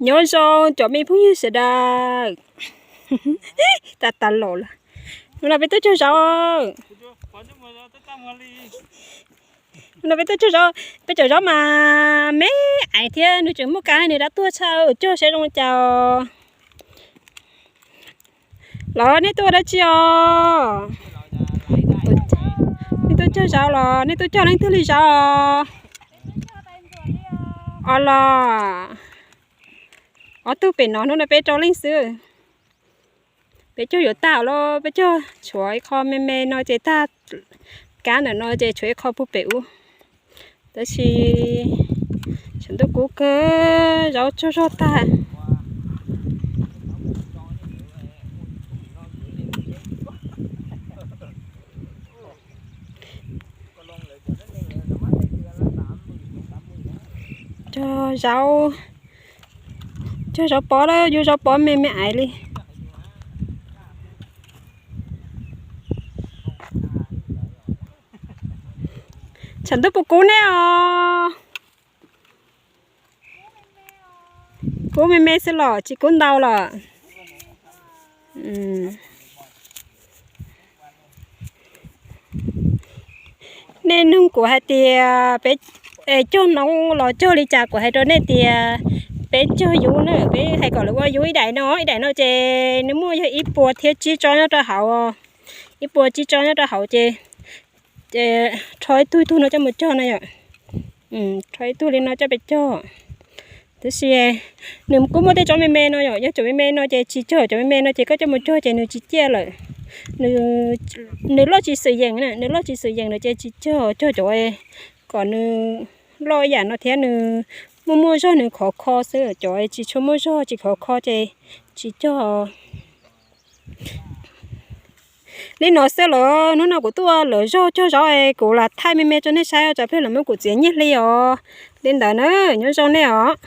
Nyob zoo cov me phooj ywg sawv daws. Tas tas los lawm. Hnub no peb tuaj cog zaub. Hnub no peb tuaj cog zaub, peb cov zaub mas me aiv thiab nws tseem muaj kab, nws dab tuag tshaj, cog saib zoo li cas os. Los nej tuaj ua dab tsi os? Nej tuaj cog zaub los nej tuaj cog leej twg li zaub? Os los, ob tug pem no, hnub no peb rau leej xwb. Peb cog yuav tag los peb cog tshuav ib qho me me no ces tag, kab ntawm no ces tshuav ib qho puag pem ub. Tab sis tshav ntuj kub kawg, zaub cog zog tag. Cog zaub, cog zaub pob, yuav zaub pob me me aiv li. Tshav ntuj puas kub nej os? Kub me me xwb los tsis kub ntau los. Nej nug kuv hais tias peb cog noob los cog li cas, kuv hais rau nej tias peb cog yub na, peb hais kom lawv ua yub ib daim no, ib daim no ces nws muaj yog ib puas thiab tsib tsob nyob rau hauv, ib puas tsib tsob nyob rau hauv ces rho ib tug ib tug no coj mus cog na yom. Rho ib tug li no coj pem cog. Tab sis nws kuj muaj tej tsob me me no yom, yog cov me me no ces tsis cog, cov me me no ces koj coj mus cog ces nws tsis ciaj lawm. Nws loj tsis xwm yeem, nws loj tsis xwm yeem lawm ces tsis cog, cog cov kom nws loj ib yam no thiab nws muaj muaj zog nws khov kho xwb, cov tsis tshua muaj zog tsis khov kho ces tsis cog. Li no xwb los hnub no kuv tuaj lawv zog cog zaub es kuv lam thaij me me rau nej saib, tsam pheej lawv muab kuv txiav nyiaj hli os. Li ntawd na, nyob zoo nej os.